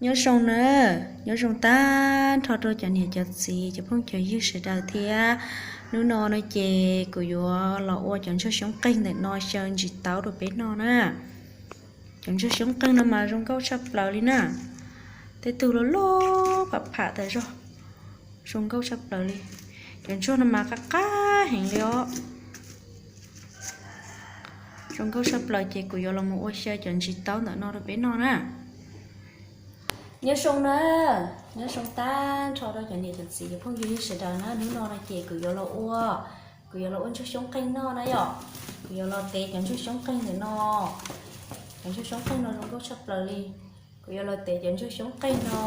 Nyob zoo na, nyob zoo tag nrho rau cov niam cov txiv cov phooj cov ywg sawv daws thiab. Hnub no no ces kuv yuav los ua cov ntsuag xyoob qeeg ntawm no xyaw ntsis taub rau peb noj na. Cov ntsuag xyoob qeeg no mas zoo nkauj tshaj plaws li na. Tej tug loj loj pham pham tas zog, zoo nkauj tshaj plaws li. Cov ntsuag no mas qab qab heev li os. Zoo nkauj tshaj plaws ces kuv yuav los mus ua xyaw cov ntsis taub ntawm no rau peb noj na. Nyob zoo na, nyob zoo tag nrho rau cov niam cov txiv cov phooj ywg sawv daws na. Hnub no no ces kuv yuav los ua, kuv yuav los ua ntsuag xyoob qeeg noj na yom. Kuv yuav los tev cov ntsuag xyoob qeeg ntawm no. Cov ntsuag xyoob qeeg no zoo nkauj tshaj plaws li. Kuv yuav los tev cov ntsuag xyoob qeeg no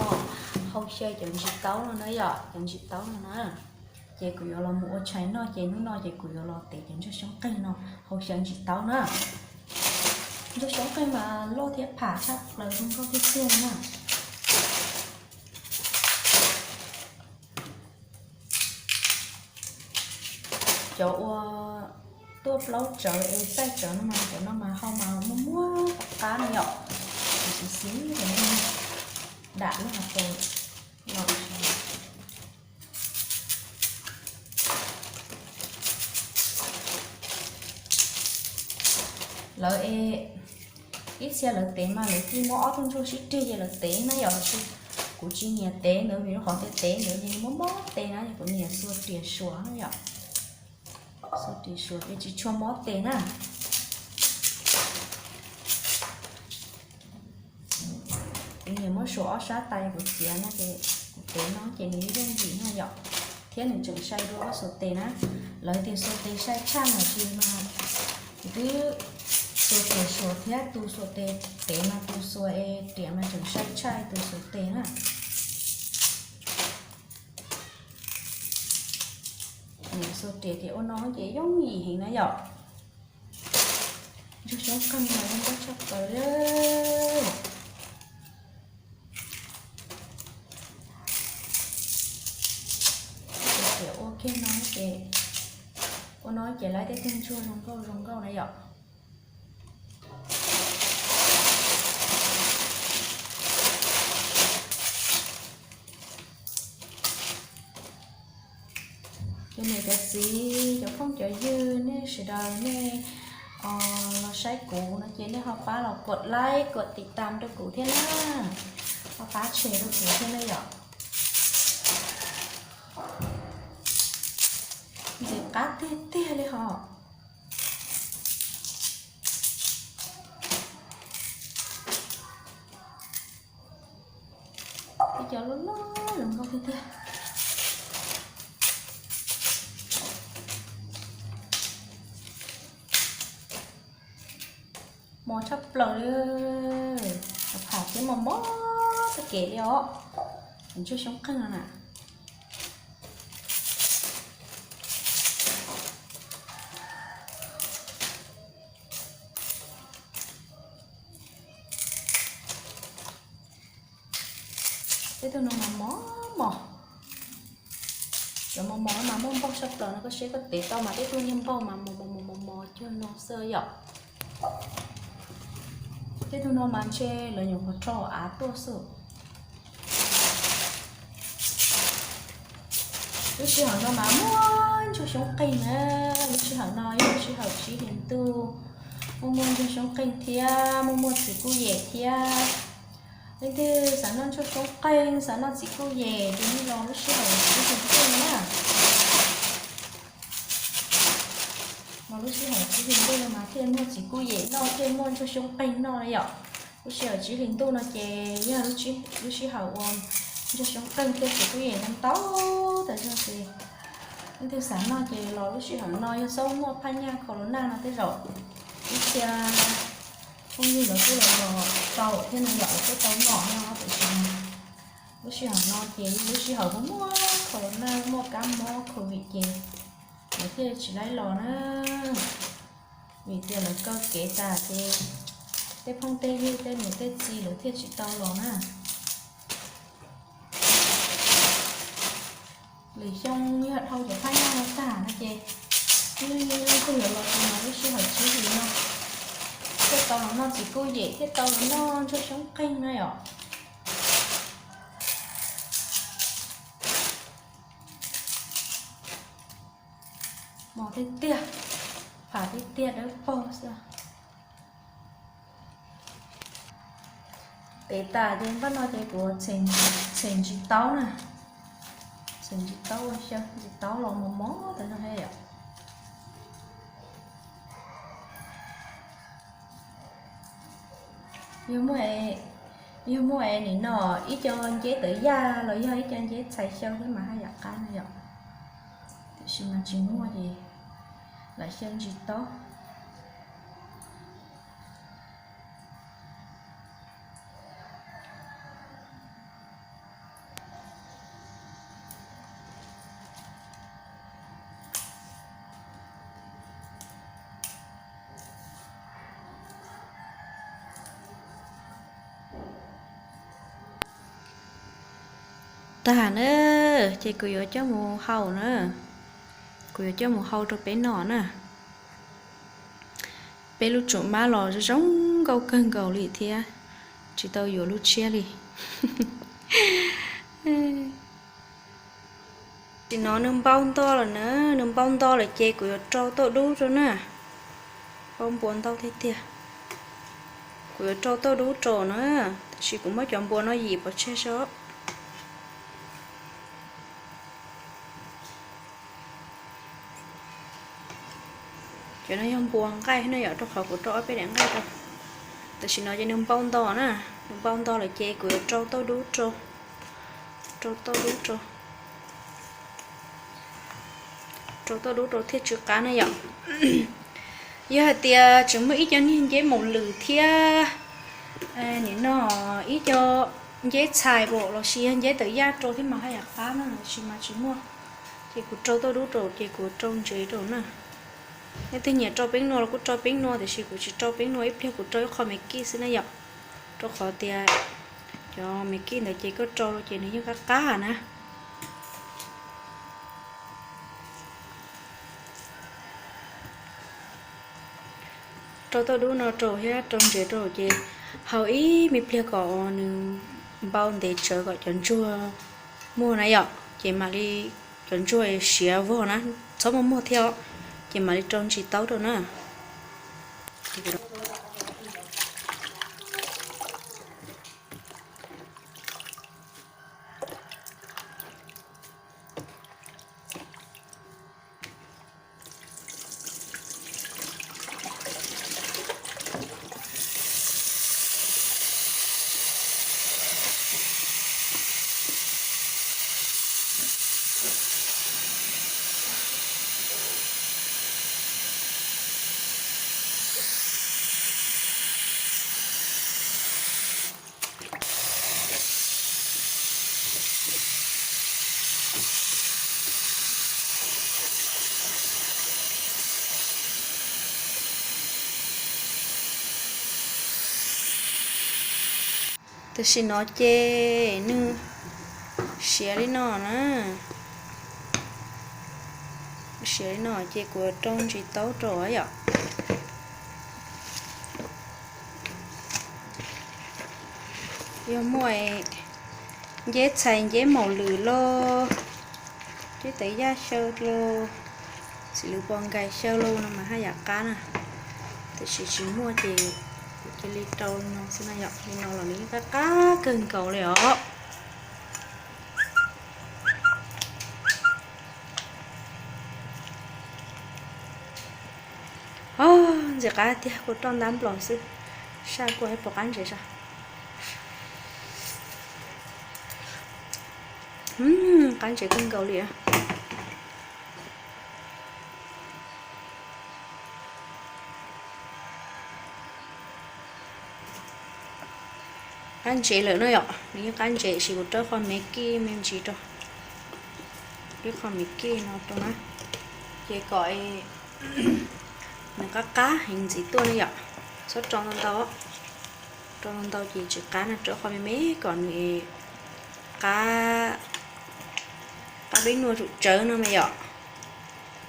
hau xyaw cov ntsis taub no na yom, cov ntsis taub no na. Ces kuv yuav los mus ua tshais noj ces hnub no ces kuv yuav los tev cov ntsuag xyoob qeeg no hau xyaw ntsis taub na. Ntsuag xyoob qeeg mas loj thiab pham tshaj plaws zoo nkauj tiag tiag na. Cov uas tuaj plaub tsawv es txaij tsawv no mas cov no mas hau mas muaj muaj qab qab no yom. Xis xis dam lub hauv paus no. Lawv es ib txhia lawv tev mas lawv cia muab ob tug ntsuag sib rig ces lawv tev na yom. Kuv tsis nyiam tev ntawd vim rau qhov tias tev ntawd ces mob mob tes na, kuv nyiam xuas riam suav na yom. Xuas riam suav ces tsis tshua mob tes na. Kuv nyiam muab suav ob sab tais kuv txiav no ces kuv tev no ces nws yooj yim no yom, thiab nws tseem sai dua ob xuas tes na. Lawv tias xuas tes sai tshaj no tsis mas kuv twb xuas riam suav thiab tus xuas tes, tev mas tus xuas es riam mas tseem sai tshaj tus xuas tes na. Xuas riam ces ua no ces yooj yim heev na yom. Ntsuag xyoob qeeg mas zoo nkauj tshaj plaws li. Ces ua kiag no ces, ua no ces lawv tej tug ntsuag zoo nkauj zoo nkauj na yom. Cov niam cov txiv cov phooj cov ywg nej sawv daws nej los saib kuv no ces nej ho pab los kuam like kuam tiv tam rau kuv thiab na, ho pab share rau kuv thiab na yom. Ntxim qab tiag tiag li hos. Ib co loj loj zoo nkauj tiag tiag. Mos tshaj plaws li, pham thiab mos mos tag kev li os. Ntsuag xyoob qeeg no na. Tej tug no mas mos mos. Cov mos mos mas muaj npaug tshaj plaws no, koj saib koj tev tau mas tej tug niag npaug mas mos mos mos mos mos cuag no xwb yom. Tej tug no mas ntshe lawv nyuam qhuav rho av tuaj xwb. Lub sij hawm no mas muaj ntsuag xyoob qeeg na, lub sij hawm no yog lub sij hawm tsib hlis ntuj, muaj muaj ntsuag xyoob qeeg thiab muaj muaj txiv kuj yem thiab. Leej twg xav noj ntsuag xyoob qeeg, xav noj txiv kuj yem ces nej los lub sij hawm tsib hlis ntuj na. Los lub sij hawm tsib hlis ntuj no mas thiaj muaj txiv kuj yem noj thiaj muaj ntsuag xyoob qeeg noj na yom. Lub sij hawm tsib hlis ntuj no ces yog lub sij hawm uas ntsuag xyoob qeeg thiab txiv kuj yem ntau ntau tas zog ces leej twg xav noj ces los lub sij hawm no yog txhob muaj phaj nyaj corona no tej zaum ib txhia phooj ywg lawv kuj los los tau thiab no yom, lawv kuj tau noj no tiam sis lub sij hawm no ces lub sij hawm muaj muaj corona muaj kab mob covid ces lawv thiaj tsis laib los na. Vim tias lawv kaw kev tas ces tej phooj tej ywg tej niam tej txiv lawv thiaj tsis tau los na. Lwm xyoo yog dhau cov phaj nyaj no tag no ces wb kuj yuav los tus no lub sij hawm tsib hlis no thiaj tau los noj txiv kuj yem thiaj tau los noj ntsuag xyoob qeeg na yom. Mos tiag tiag, pham tiag tiag dawb paug xwb. Tev tas ces npaj no ces kuv txhem ntsis taub na. Txhem ntsis taub ua xyaw, ntsis taub los mos mos tas zog thiab yom. Yog muaj, yog muaj es nim no ib co nceb tawv yaj los yog ib co nceb txhais xyaw thiab mas haj yam qab no yom. Tiam sis mas tsis muaj ces lam xyaw ntsis taub. Tag na, ces kuv yuav coj mus hau na. Kuv yuav coj mus hau rau peb noj na. Peb lub tsum mab los zoo nkauj kawg nkaus li thiab, tsis tau yuav lub tshiab li. Tam sim no nws npau nto lawm na, nws npau nto lawm ces kuv yuav rau tauj dub rau na. Npau npua ntau tiag tiag. Kuv yuav rau tauj dub rau na, tiam sis kuv muab cov npua no yim pov tseg zog. Cov no yog npua nqaij no yom, rau qhov kuv rau ob peb daim nqaij rau. Tam sim no ces nws npau nto na, nws npau nto lawm ces kuv yuav rau tauj dub rau, rau tauj dub rau, rau tauj dub rau thiaj tsw qab na yom. Yog hais tias tseem muaj ib co niag nceb maum lwm thiab, nim no ib co nceb txhais pom los sis yog nceb tawv yaj rau thiab mas haj yam qab na, tiam sis mas tsis muaj. Ces kuv rau tauj dub rau ces kuv rau ntsev rau na. Nej twg nyiam rau peeb nua los kuj rau peeb nua, tiam sis kuv tsis rau peeb nua, ib pliag kuv rau ib qho me kij xwb na yom. Rau qhov tias cov me kij ntawd ces koj rau ces nws yeej qab qab na. Rau tauj dub no rau thiab rau ntsev rau ces hau ib me pliag kom nws npau ntev tsawv kom cov ntsuag muag na yom, ces mam li, cov ntsuag siav vog na, txhob muag muag thiab os, ces mam li rau ntsis taub rau na. Tam sim no ces nws siav li no na. Siav li no ces kuv rau ntsis taub rau yom. Yog muaj nceb txhais nceb maum lwm los, nceb tawv yaj xyaw los, xim lwm pos nkais xyaw los no mas haj yam qab na. Tiam sis tsis muaj ces kuv cia li rau li no xwb na yom. Li no los nws yeej qab qab kawg nkaus li os. Ntxim qab tiag, kuv roj ntab nplos xwb, saj kuj pom qab ntsev tso. Qab ntsev kawg nkaus li. Qab ntsev lawm no yom, nws yeej qab ntsev, sis kuv rau qho me kij me ntsis rau, rau qho me kij no rau na, ces kom nws qab qab heev ntxiv tuaj na yom. Txhob rau ntau ntau, rau ntau ntau ces tsis qab na, rau qho me me kom nws qab, qab peb nua tsum tsawv no me yom.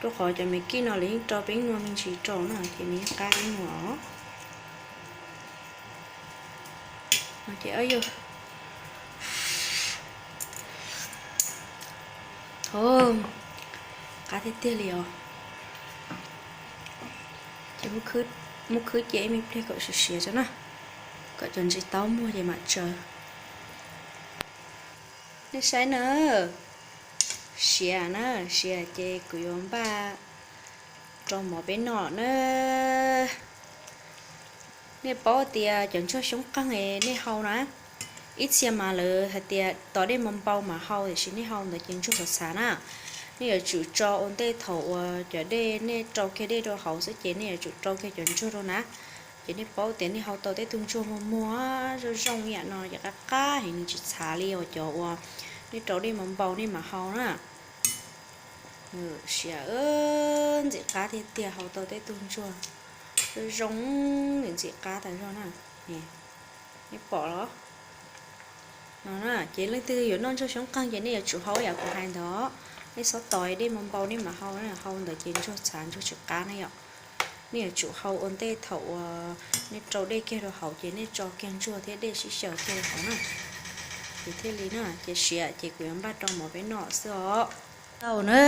Rau qhov cov me kij no lawv yeej rau peb nua me ntsis rau na ces nws yeej qab peb nua os. Ces yog, qab tiag tiag li os. Ces muab khwb cia ib me pliag kom siav siav tso na, kom cov ntsis taub muag ces mam tsaws. Nej saib na, siav na, siav ces kuv yuav npaj rau mov peb noj na. Nej paub tias cov ntsuag xyoob qeeg nej hau na, ib txhia mas lawv hais tias tos dej npau npau mas hau, tiam sis nej hau ntawd ces ntsuag txhav txhav na. Nej yuav tsum tso ua ntej thaum uas cov dej nej rau kiag dej rau hauv xwb ces nej yuav tsum rau kiag cov ntsuag rau na. Ces nej paub tias nej hau tau tej tug ntsuag muag muag zoo zoo ib yam no ces qab qab heev, nws tsis txhav li uas cov uas nej rau dej npau npau nej mam hau na. Siav ntxim qab tiag tiag, hau tau tej tug ntsuag zoo zoo, ntxim qab tas zog na. Nej pom los? No na, ces leej twg yuav noj ntsuag xyoob qeeg ces nej yuav tsum hau yam kuv hais ntawd. Nej txhob tos dej npau npau nej mam hau, hau ntawd ces ntsuag txhav ntsuag tsis qab na yom. Nej yuav tsum hau ua ntej thaum uas nej rau dej kiag rau hauv ces nej tso kiag ntsuag thiab dej sib xyaw kiag rau hauv na. Ces thiaj li na, ces siav ces kuv yuav npaj rau mov peb noj xwb os. Tau na,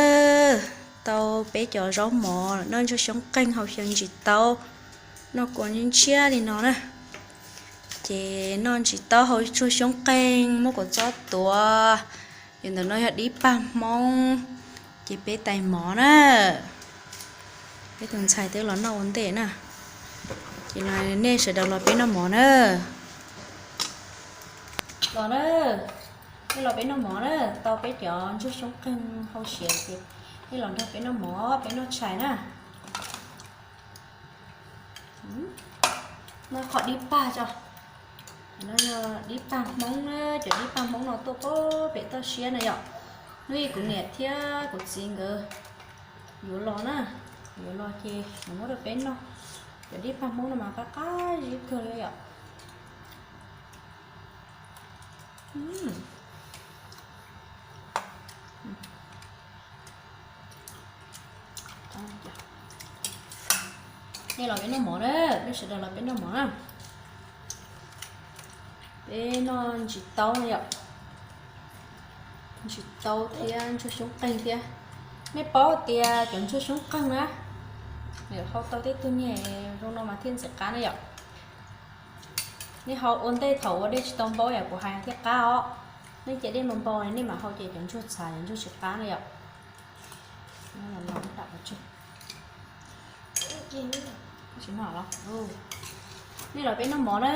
tau peb cov zaub mov noj ntsuag xyoob qeeg hau xyaw ntsis taub, noj kua ntshiab ntshiab li no na. Ces noj ntsis taub hau ntsuag xyoob qeeg muab kua txob tuav. Ces ntawm no yog dib pag Hmoob, ces peb tais mov na. Peb tus ntxhais twb los noj ua ntej na. Ces nej sawv daws los peb noj mov na. Los na, nej los peb noj mov na, tau peb cov ntsuag xyoob qeeg hau siav ces nej los nrog peb noj mov, peb noj tshais na. Noj qhov dib pag tso. No yog dib pag Hmoob na, cov dib pag Hmoob no tuaj pem toj siab na yom. Hnub ib kuv niam thiab kuv txiv nkawd yuav los na, yuav los ces kuv muab rau peb noj. Cov dib pag Hmoob no mas qab qab zib kawg li yom. Nej los peb noj mov na, nej sawv daws los peb noj mov na. Peb noj ntsis taub na yom. Ntsis taub thiab ntsuag xyoob qeeg thiab. Nej paub tias cov ntsuag xyoob qeeg na, hau tau tej tug niag zoo no mas thiaj ntxim qab na yom. Nej hau ua ntej thaum uas dej tsis tau npau yam kuv hais thiaj qab os. Nej cia dej npau npau nej mam hau ces cov ntsuag txhav, cov ntsuag tsis qab na yom. Nej los peb noj mov na,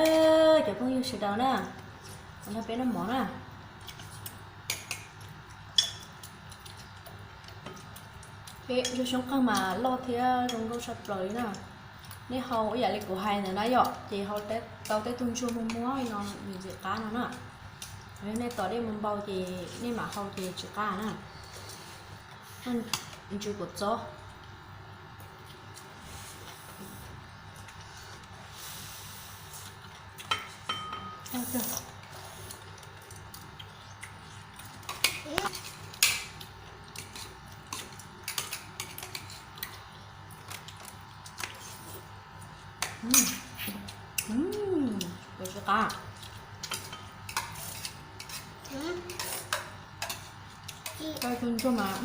cov phooj ywg sawv daws na, los nrog peb noj mov na. Ntsuag xyoob qeeg mas loj thiab zoo nkauj tshaj plaws li na. Nej hau ib yam li kuv hais ntawd na yom, ces hau tau tej tug ntsuag muag muag li no nws ntxim qab no na. Yog nej tos dej npau npau ces nej mam hau ces tsis qab na. Ntsws kua txob. Ua tsis qab. Coj tus ntsuag mas.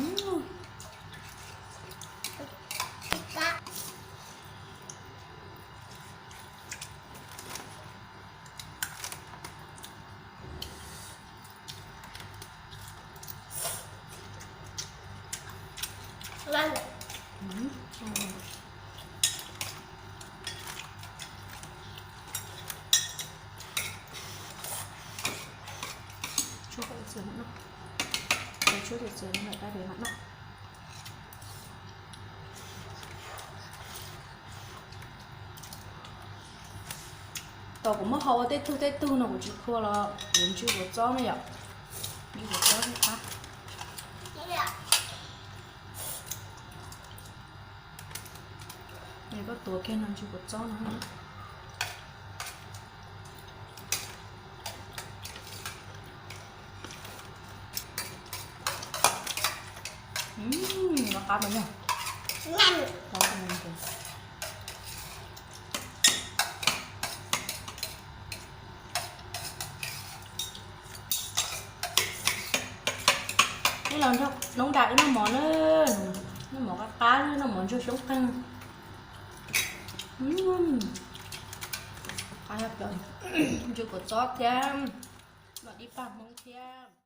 Tshuab kom txias mam noj. Tshuab txias txias no lawm dab pem mam noj. Tos kuv muab hau ua tej tug tej tug no kuv tsis phua los yuav ntsw kua txob na yom. Ntsw kua txob thiaj qab. Koj tuav kiag no ntsw kua txob no. Qab mas yog. Neb los nrog noob da wb noj mov na, noj mov qab qab, noj mov ntsuag xyoob qeeg. Ntsuag kua txob thiab, los dib paj Hmoob thiab.